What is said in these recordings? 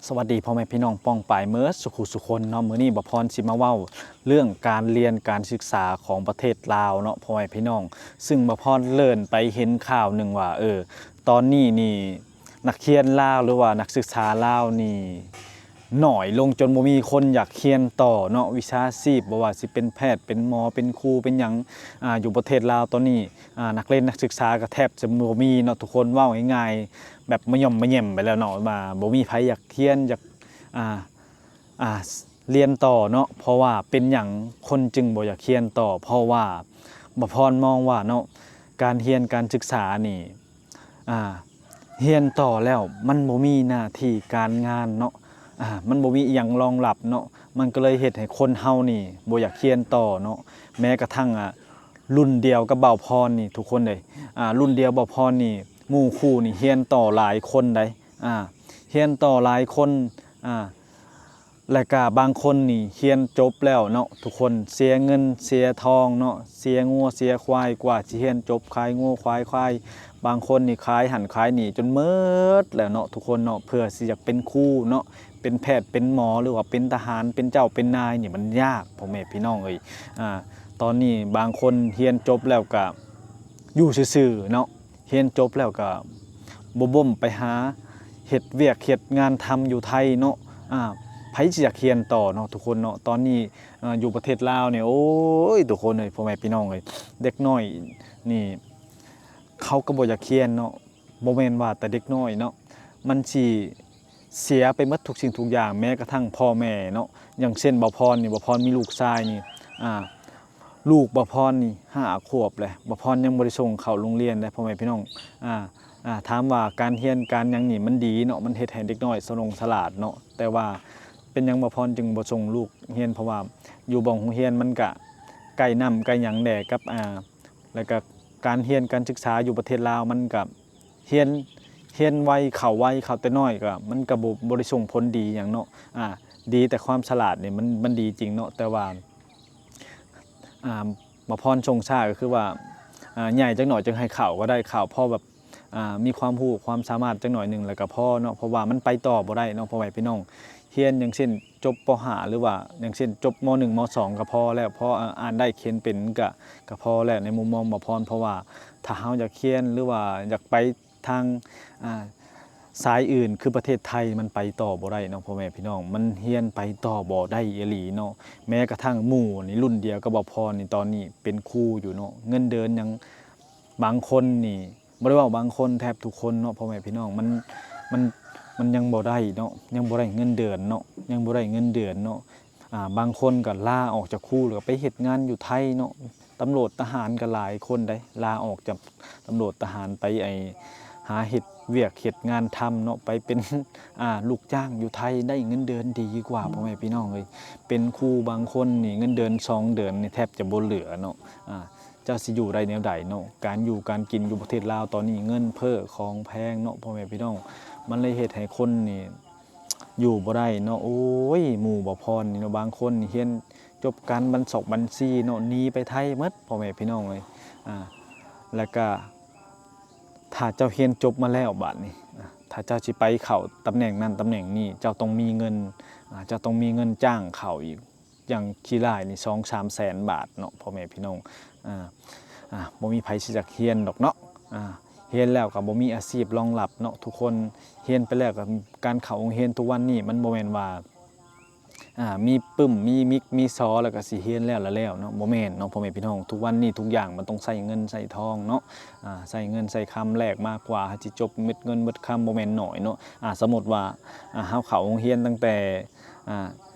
ສະຫວັດດີພໍ່ແມ່ພີ່ນ້ອງປ້ອງປາຍເໝິດສຸຂູສຸຄົນເນາະ. ມື້ນີ້ບ່າວພອນຊິມາເວົ້າເລື່ອງການຮຽນການສຶກສາຂອງປະເທດລາວເນາະພໍ່ແມ່ພີ່ນ້ອງ, ຊຶ່ງບ່າວພອນເລີ້ນໄປເຫັນຂ່າວໜຶ່ງວ່າ ເອີ ຕອນນີ້ນີ້ນັກຮຽນລາວ ຫຼືວ່ານັກສຶກສາລາວນີ້ໜ້ອຍລົງຈົນບໍ່ມີຄົນຢາກຮຽນຕໍ່ເນາະ, ວິຊາຊີບ ບໍ່ວ່າຊິເປັນແພດ ເປັນໝໍ ເປັນຄູ ເປັນຫຍັງ ອາ ຢູ່ປະເທດລາວຕອນນີ້ ອາ ນັກຮຽນນັກສຶກສາກໍແທບຈະບໍ່ມີເນາະທຸກຄົນ. ເວົ້າງ່າຍໆ ແບບມະຫຍ່ອມມະແຫຍ່ມໄປແລ້ວເນາະ ວ່າບໍ່ມີໃຜຢາກຮຽນ ຢາກ ອ່າ ອ່າ ຮຽນຕໍ່ເນາະ. ເພາະວ່າເປັນຫຍັງຄົນຈຶ່ງບໍ່ຢາກຮຽນຕໍ່? ເພາະວ່າບ່າວພອນມອງວ່າເນາະ ການຮຽນການສຶກສານີ້ ອ່າ ຮຽນຕໍ່ແລ້ວມັນບໍ່ມີໜ້າທີ່ການງານເນາະ, ອ່າ ມັນບໍ່ມີອີ່ຫຍັງຮອງຮັບເນາະ, ມັນກໍເລີຍເຮັດໃຫ້ຄົນເຮົານີ້ບໍ່ຢາກຮຽນຕໍ່ເນາະ. ແມ້ກະທັ້ງ ອ່າ ລຸ້ນດຽວກັບບ່າວພອນນີ້ທຸກຄົນເອີຍ, ອ່າ ລຸ້ນດຽວບ່າວພອນນີ້ ໝູ່ຄູ່ນີ້ຮຽນຕໍ່ຫຼາຍຄົນໃດ໋ ອ່າ ຮຽນຕໍ່ຫຼາຍຄົນ ອ່າ ແລະກະບາງຄົນນີ້ຮຽນຈົບແລ້ວເນາະທຸກຄົນ ເສຍເງິນເສຍທອງເນາະ, ເສຍງົວເສຍຄວາຍກວ່າຊິຮຽນຈົບ, ຂາຍງົວຂາຍຄວາຍ, ບາງຄົນນີ້ຂາຍຫັ້ນຂາຍນີ້ຈົນໝົດແລ້ວເນາະທຸກຄົນເນາະ, ເພື່ອຊິຢາກເປັນຄູເນາະ ເປັນແພດ ເປັນໝໍ ຫຼືວ່າເປັນທະຫານ ເປັນເຈົ້າເປັນນາຍນີ້ມັນຍາກພໍ່ແມ່ພີ່ນ້ອງເອີຍ. ອ່າ ຕອນນີ້ບາງຄົນຮຽນຈົບແລ້ວກະຢູ່ຊື່ໆເນາະ, ຮຽນຈົບແລ້ວກະບໍ່ບົ່ມໄປຫາເຮັດວຽກເຮັດງານທຳຢູ່ໄທເນາະ. ອ່າ ໃຜຊິຢາກຮຽນຕໍ່ເນາະທຸກຄົນເນາະ. ຕອນນີ້ ເອີ ຢູ່ປະເທດລາວນີ້ ໂອ້ຍ ທຸກຄົນເອີຍ ພໍ່ແມ່ພີ່ນ້ອງເອີຍ ເດັກນ້ອຍນີ້ເຂົາກໍບໍ່ຢາກຮຽນເນາະ, ບໍ່ແມ່ນວ່າແຕ່ເດັກນ້ອຍເນາະ ມັນຊິເສຍໄປໝົດທຸກສິ່ງທຸກຢ່າງ ແມ້ກະທັ່ງພໍ່ແມ່ເນາະ. ຢ່າງເຊັ່ນບ່າວພອນນີ້ ບ່າວພອນມີລູກຊາຍນີ້ ອ່າ ລູກບ່າວພອນນີ້ຫ້າຂວບແລ້ວ ບ່າວພອນຍັງບໍ່ໄດ້ສົ່ງເຂົ້າໂຮງຮຽນເດ້ພໍ່ແມ່ພີ່ນ້ອງ. ອ່າ ອ່າ ຖາມວ່າການຮຽນການຫຍັງນີ້ມັນດີເນາະ, ມັນເຮັດໃຫ້ເດັກນ້ອຍສະຫຼົງສະຫຼາດເນາະ, ແຕ່ວ່າເປັນຫຍັງບ່າວພອນຈຶ່ງບໍ່ສົ່ງລູກຮຽນ? ເພາະວ່າຢູ່ບ່ອນໂຮງຮຽນມັນກະໃກ້ນ້ຳໃກ້ຫຍັງແດ່ກັບ ອ່າ ແລ້ວກະການຮຽນການສຶກສາຢູ່ປະເທດລາວມັນກະ ຮຽນ ຮຽນໄວ ເຂົ້າໄວ ເຂົ້າແຕ່ນ້ອຍກໍ ມັນກໍບໍ່ ບໍ່ໄດ້ສົ່ງຜົນດີຫຍັງເນາະ. ອ່າ ດີແຕ່ຄວາມສະຫຼາດນີ້ ມັນ ມັນດີຈິງເນາະ, ແຕ່ວ່າ ອ່າ ບ່າວພອນສົ່ງຊ້າ ກໍຄືວ່າ ອ່າ ໃຫຍ່ຈັກໜ້ອຍຈຶ່ງໃຫ້ເຂົ້າກໍໄດ້, ເຂົ້າພໍແບບ ອ່າ ມີຄວາມຮູ້ຄວາມສາມາດຈັກໜ້ອຍໜຶ່ງແລ້ວກໍພໍເນາະ, ເພາະວ່າມັນໄປຕໍ່ບໍ່ໄດ້ເນາະ ພໍ່ແມ່ພີ່ນ້ອງ. ຮຽນຢ່າງເຊັ່ນຈົບ ປໍຫ້າ ຫຼືວ່າຢ່າງເຊັ່ນຈົບ ມໍໜຶ່ງ ມໍສອງ ກໍພໍແລ້ວ, ພໍ ອ່າ ອ່ານໄດ້ຂຽນເປັນ ກໍ ກໍພໍແລ້ວໃນມຸມມອງບ່າວພອນ. ເພາະວ່າຖ້າເຮົາຢາກຮຽນ ຫຼືວ່າຢາກໄປ ທາງ ອ່າ ສາຍອື່ນ ຄືປະເທດໄທ ມັນໄປຕໍ່ບໍ່ໄດ້ເນາະ ພໍ່ແມ່ພີ່ນ້ອງ, ມັນຮຽນໄປຕໍ່ບໍ່ໄດ້ອີ່ຫຼີເນາະ. ແມ້ກະທັ່ງໝູ່ນີ້ລຸ້ນດຽວກັບບ່າວພອນນີ້ ຕອນນີ້ເປັນຄູຢູ່ເນາະ, ເງິນເດືອນຍັງ ບາງຄົນນີ້ ບໍ່ໄດ້ເວົ້າບາງຄົນ ແທບທຸກຄົນເນາະ ພໍ່ແມ່ພີ່ນ້ອງ, ມັນ ມັນ ມັນຍັງບໍ່ໄດ້ເນາະ, ຍັງບໍ່ໄດ້ເງິນເດືອນເນາະ, ຍັງບໍ່ໄດ້ເງິນເດືອນເນາະ. ອ່າ ບາງຄົນກໍລາອອກຈາກຄູ ແລ້ວກໍໄປເຮັດງານຢູ່ໄທເນາະ, ຕຳຫຼວດທະຫານກໍຫຼາຍຄົນໃດ໋ ລາອອກຈາກຕຳຫຼວດທະຫານໄປ ໄອ້ ຫາເຮັດວຽກເຮັດງານທຳເນາະ, ໄປເປັນ ອ່າ ລູກຈ້າງຢູ່ໄທ ໄດ້ເງິນເດືອນດີກວ່າ ພໍ່ແມ່ພີ່ນ້ອງເອີຍ. ເປັນຄູບາງຄົນນີ້ເງິນເດືອນສອງເດືອນນີ້ແທບຈະບໍ່ເຫຼືອເນາະ. ອ່າ ເຈົ້າຊິຢູ່ໄດ້ແນວໃດເນາະ? ການຢູ່ການກິນຢູ່ປະເທດລາວຕອນນີ້ເງິນເຟີ້ຂອງແພງເນາະ ພໍ່ແມ່ພີ່ນ້ອງ, ມັນເລີຍເຮັດໃຫ້ຄົນນີ້ ຢູ່ບໍ່ໄດ້ເນາະ. ໂອ້ຍ ໝູ່ບ່າວພອນນີ້ເນາະ ບາງຄົນນີ້ຮຽນຈົບການບັນຊອກບັນຊີເນາະ ໜີໄປໄທໝົດ ພໍ່ແມ່ພີ່ນ້ອງເອີຍ. ອ່າ ແລ້ວກະຖ້າເຈົ້າຮຽນຈົບມາແລ້ວບາດນີ້ ອ່າ ຖ້າເຈົ້າຊິໄປເຂົ້າຕຳແໜ່ງນັ້ນຕຳແໜ່ງນີ້ ເຈົ້າຕ້ອງມີເງິນ ອ່າ ເຈົ້າຕ້ອງມີເງິນຈ້າງເຂົ້າອີກ ຢ່າງຂີ້ຫຼ້າຍນີ້ ສອງສາມແສນບາດເນາະ ພໍ່ແມ່ພີ່ນ້ອງ. ອ່າ ອ່າ ບໍ່ມີໃຜຊິຢາກຮຽນດອກເນາະ, ອ່າ ຮຽນແລ້ວກໍບໍ່ມີອາຊີບຮອງຮັບເນາະ ທຸກຄົນຮຽນໄປແລ້ວກໍ ການເຂົ້າໂຮງຮຽນທຸກວັນນີ້ມັນບໍ່ແມ່ນວ່າ ອ່າ ມີປຶ້ມ ມີມິກ ມີຊໍ ແລ້ວກໍຊິຮຽນແລ້ວລະແລ້ວເນາະ, ບໍ່ແມ່ນເນາະ ພໍ່ແມ່ພີ່ນ້ອງ. ທຸກວັນນີ້ທຸກຢ່າງມັນຕ້ອງໃຊ້ເງິນໃຊ້ທອງເນາະ, ອ່າ ໃຊ້ເງິນໃຊ້ຄຳແລກມາກວ່າເຮົາຊິຈົບເມັດເງິນເບິດຄຳ ບໍ່ແມ່ນໜ້ອຍເນາະ. ອ່າ ສົມມຸດວ່າ ອ່າ ເຮົາເຂົ້າໂຮງຮຽນຕັ້ງແຕ່ ອ່າ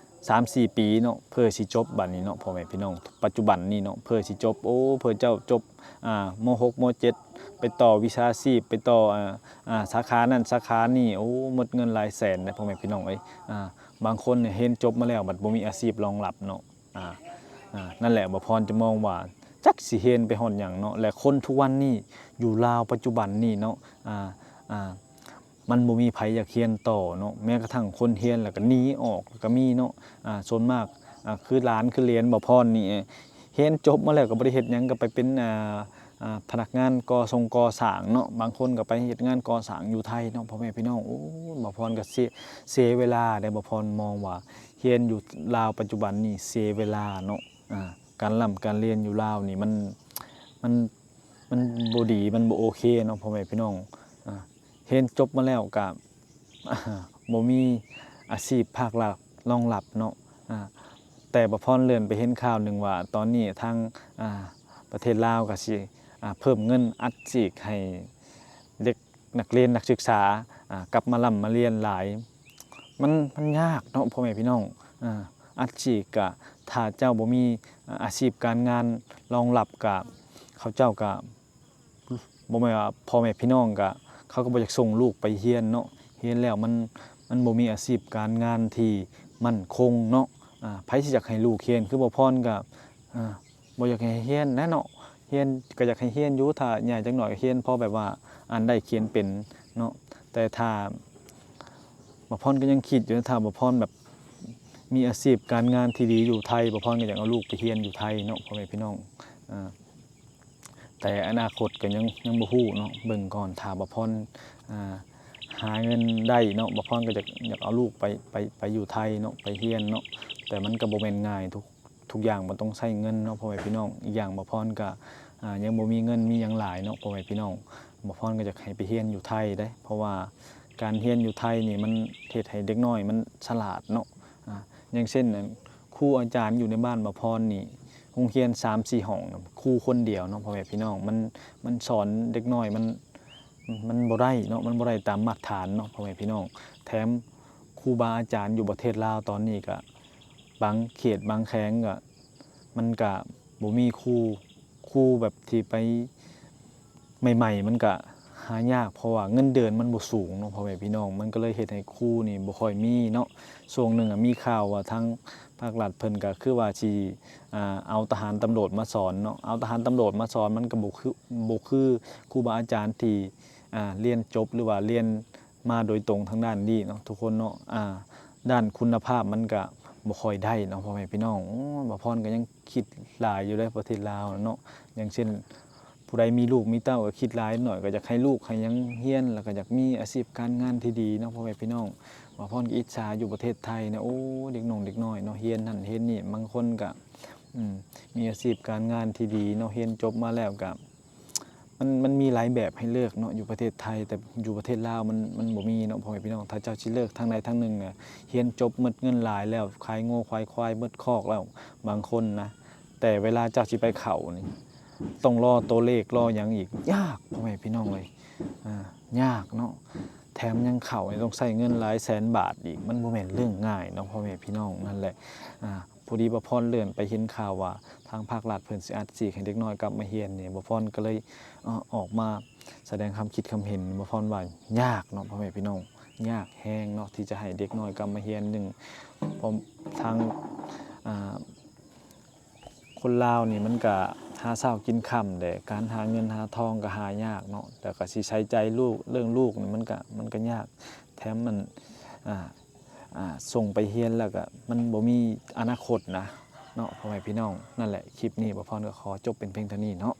ສາມສີ່ປີເນາະ ເພື່ອຊິຈົບບາດນີ້ເນາະ ພໍ່ແມ່ພີ່ນ້ອງ. ປັດຈຸບັນນີ້ເນາະ ເພື່ອຊິຈົບ ໂອ້ ເພື່ອເຈົ້າຈົບ ອ່າ ມໍຫົກ ມໍເຈັດ ໄປຕໍ່ວິຊາຊີບ ໄປຕໍ່ ອ່າ ອ່າ ສາຂານັ້ນສາຂານີ້ ໂອ້ ໝົດເງິນຫຼາຍແສນເດ້ ພໍ່ແມ່ພີ່ນ້ອງເອີຍ. ອ່າ ບາງຄົນນີ້ຮຽນຈົບມາແລ້ວ ບັດບໍ່ມີອາຊີບຮອງຮັບເນາະ. ອ່າ ອ່າ ນັ້ນແຫຼະ ບ່າວພອນຈະມອງວ່າ ຈັກຊິຮຽນໄປຮອດຫຍັງເນາະ. ແລະ ຄົນທຸກວັນນີ້ ຢູ່ລາວປັດຈຸບັນນີ້ເນາະ ອ່າ ອ່າ ມັນບໍ່ມີໃຜຢາກຮຽນຕໍ່ເນາະ, ແມ້ກະທັ່ງຄົນຮຽນແລ້ວກໍໜີອອກກໍມີເນາະ. ອ່າ ສ່ວນມາກ ອ່າ ຄືຫຼານຄືຫຼຽນບ່າວພອນນີ້ ຮຽນຈົບມາແລ້ວກໍບໍ່ໄດ້ເຮັດຫຍັງ ກໍໄປເປັນ ອ່າ ອ່າ ພະນັກງານກໍ່ຊົງກໍ່ສ້າງເນາະ, ບາງຄົນກໍໄປເຮັດງານກໍ່ສ້າງຢູ່ໄທເນາະ ພໍ່ແມ່ພີ່ນ້ອງ. ໂອ້ ບ່າວພອນກໍເສຍ ເສຍເວລາເດ້. ບ່າວພອນມອງວ່າຮຽນຢູ່ລາວປັດຈຸບັນນີ້ເສຍເວລາເນາະ. ອ່າ ການລ່ຳການລຽນຢູ່ລາວນີ້ມັນ ມັນ ມັນບໍ່ດີ ມັນບໍ່ໂອເຄເນາະ ພໍ່ແມ່ພີ່ນ້ອງ. ອ່າ ຮຽນຈົບມາແລ້ວກະ ບໍ່ມີອາຊີບພາກລັດຮອງຮັບເນາະ. ອ່າ ແຕ່ບ່າວພອນເລື່ອນໄປເຫັນຂ່າວໜຶ່ງວ່າ ຕອນນີ້ທາງ ອ່າ ປະເທດລາວກໍຊິ ອ່າ ເພີ່ມເງິນອັດສີກໃຫ້ເດັກນັກຮຽນນັກສຶກສາ ອ່າ ກັບມາລ່ຳມາລຽນຫຼາຍ. ມັນ ມັນຍາກເນາະ ພໍ່ແມ່ພີ່ນ້ອງ. ອ່າ ອັດສີກກະ ຖ້າເຈົ້າບໍ່ມີ ອ່າ ອາຊີບການງານຮອງຮັບ ກະ ເຂົາເຈົ້າກະ ບໍ່ແມ່ນວ່າພໍ່ແມ່ພີ່ນ້ອງກະ ເຂົາກໍບໍ່ຢາກສົ່ງລູກໄປຮຽນເນາະ. ຮຽນແລ້ວມັນ ມັນບໍ່ມີອາຊີບການງານທີ່ໝັ້ນຄົງເນາະ. ອ່າ ໃຜຊິຢາກໃຫ້ລູກຮຽນ? ຄືບ່າວພອນກະ ອ່າ ບໍ່ຢາກໃຫ້ຮຽນແຫຼະເນາະ. ຮຽນກໍຢາກໃຫ້ຮຽນຢູ່ ຖ້າໃຫຍ່ຈັກໜ້ອຍກໍຮຽນພໍແບບວ່າອ່ານໄດ້ຂຽນເປັນເນາະ. ແຕ່ຖ້າ ບ່າວພອນກໍຍັງຄິດຢູ່ ຖ້າບ່າວພອນແບບມີອາຊີບການງານທີ່ດີຢູ່ໄທ ບ່າວພອນກໍຢາກເອົາລູກໄປຮຽນຢູ່ໄທເນາະ ພໍ່ແມ່ພີ່ນ້ອງ. ອ່າ ແຕ່ອະນາຄົດກໍຍັງ ຍັງບໍ່ຮູ້ເນາະ, ເບິ່ງກ່ອນ. ຖ້າບ່າວພອນ ອ່າ ຫາເງິນໄດ້ເນາະ ບ່າວພອນກໍຢາກ ຢາກເອົາລູກໄປ ໄປ ໄປຢູ່ໄທເນາະ ໄປຮຽນເນາະ. ແຕ່ມັນກໍບໍ່ແມ່ນງ່າຍ ທຸກ ທຸກຢ່າງມັນຕ້ອງໃຊ້ເງິນເນາະ ພໍ່ແມ່ພີ່ນ້ອງ. ອີກຢ່າງບ່າວພອນກໍ ອ່າ ຍັງບໍ່ມີເງິນມີຫຍັງຫຼາຍເນາະ ພໍ່ແມ່ພີ່ນ້ອງ. ບ່າວພອນກໍຢາກໃຫ້ໄປຮຽນຢູ່ໄທເດ້ ເພາະວ່າການຮຽນຢູ່ໄທນີ້ມັນເຮັດໃຫ້ເດັກນ້ອຍມັນສະຫຼາດເນາະ. ອ່າ ຢ່າງເຊັ່ນ ອັນ ຄູອາຈານຢູ່ໃນບ້ານບ່າວພອນນີ້ ໂຮງຮຽນສາມສີ່ຫ້ອງ ຄູຄົນດຽວເນາະ ພໍ່ແມ່ພີ່ນ້ອງ. ມັນ ມັນສອນເດັກນ້ອຍ ມັນ ມັນບໍ່ໄດ້ເນາະ ມັນບໍ່ໄດ້ຕາມມາດຖານເນາະ ພໍ່ແມ່ພີ່ນ້ອງ. ແຖມຄູບາອາຈານຢູ່ປະເທດລາວຕອນນີ້ກະ ບາງເຂດບາງແຂວງກະ ມັນກະບໍ່ມີຄູ ຄູແບບທີ່ໄປໃໝ່ໆ ມັນກະຫາຍາກ ເພາະວ່າເງິນເດືອນມັນບໍ່ສູງເນາະ ພໍ່ແມ່ພີ່ນ້ອງ. ມັນກໍເລີຍເຮັດໃຫ້ຄູນີ້ບໍ່ຄ່ອຍມີເນາະ. ຊ່ວງໜຶ່ງອະ ມີຂ່າວວ່າທາງພາກລັດເພິ່ນກໍຄືວ່າຊິ ອ່າ ເອົາທະຫານຕຳຫຼວດມາສອນເນາະ. ເອົາທະຫານຕຳຫຼວດມາສອນ ມັນກໍບໍ່ຄື ບໍ່ຄືຄູບາອາຈານທີ່ ອ່າ ຮຽນຈົບ ຫຼືວ່າຮຽນມາໂດຍຕົງທາງດ້ານນີ້ເນາະ ທຸກຄົນເນາະ. ອ່າ ດ້ານຄຸນນະພາບມັນກະບໍ່ຄ່ອຍໄດ້ເນາະ ພໍ່ແມ່ພີ່ນ້ອງ. ໂອ້ ບ່າວພອນກໍຍັງຄິດຫຼາຍຢູ່ເດ້ ປະເທດລາວເນາະ. ຢ່າງເຊັ່ນ ຜູ້ໃດມີລູກມີເຕົ້າກໍຄິດຫຼາຍໜ້ອຍ ກໍຢາກໃຫ້ລູກໃຫ້ຫຍັງຮຽນ ແລ້ວກໍຢາກມີອາຊີບການງານທີ່ດີເນາະ ພໍ່ແມ່ພີ່ນ້ອງ. ບ່າວພອນກໍອິດສາຢູ່ປະເທດໄທນະ. ໂອ້ ເດັກນ້ອງເດັກນ້ອຍເນາະ ຮຽນນັ້ນຮຽນນີ້ ບາງຄົນກໍ ອືມ ມີອາຊີບການງານທີ່ດີເນາະ. ຮຽນຈົບມາແລ້ວກໍ ມັນ ມັນມີຫຼາຍແບບໃຫ້ເລືອກເນາະ ຢູ່ປະເທດໄທ, ແຕ່ຢູ່ປະເທດລາວມັນ ມັນບໍ່ມີເນາະ ພໍ່ແມ່ພີ່ນ້ອງ. ຖ້າເຈົ້າຊິເລືອກທາງໃດທາງໜຶ່ງນະ ຮຽນຈົບໝົດເງິນຫຼາຍແລ້ວ ຂາຍງົວຂາຍຄວາຍໝົດຄອກແລ້ວ ບາງຄົນນະ, ແຕ່ເວລາເຈົ້າຊິໄປເຂົ້ານີ້ ຕ້ອງລໍຕົວເລກ ລໍຫຍັງອີກ ຍາກ ພໍ່ແມ່ພີ່ນ້ອງເອີຍ. ອ່າ ຍາກເນາະ. ແຖມຍັງເຂົ້ານີ້ຕ້ອງໃຊ້ເງິນຫຼາຍແສນບາດອີກ ມັນບໍ່ແມ່ນເລື່ອງງ່າຍເນາະ ພໍ່ແມ່ພີ່ນ້ອງ. ນັ້ນແຫຼະ ອ່າ ພໍດີບ່າວພອນເລື່ອນໄປເຫັນຂ່າວວ່າ ທາງພາກລັດເພິ່ນຊິອັດສີກໃຫ້ເດັກນ້ອຍກັບມາຮຽນນີ້ ບ່າວພອນກໍເລີຍ ເອີ ອອກມາສະແດງຄຳຄິດຄຳເຫັນ. ບ່າວພອນວ່າຍາກເນາະ ພໍ່ແມ່ພີ່ນ້ອງ, ຍາກແຮງເນາະ ທີ່ຈະໃຫ້ເດັກນ້ອຍກັບມາຮຽນ. ໜຶ່ງ ເພາະທາງ ອ່າ ຄົນລາວນີ້ມັນກະຫາເຊົ້າກິນຄ່ຳແຫຼະ, ການຫາເງິນຫາທອງກະຫາຍາກເນາະ, ແລ້ວກະຊິໃສ່ໃຈລູກ ເລື່ອງລູກນີ້ມັນກະ ມັນກະຍາກ. ແຖມມັນ ອ່າ ອ່າ ສົ່ງໄປຮຽນແລ້ວກະມັນບໍ່ມີອະນາຄົດນະເນາະ ພໍ່ແມ່ພີ່ນ້ອງ. ນັ້ນແຫຼະ ຄລິບນີ້ບ່າວພອນກໍຂໍຈົບເປັນພຽງເທົ່ານີ້ເນາະ.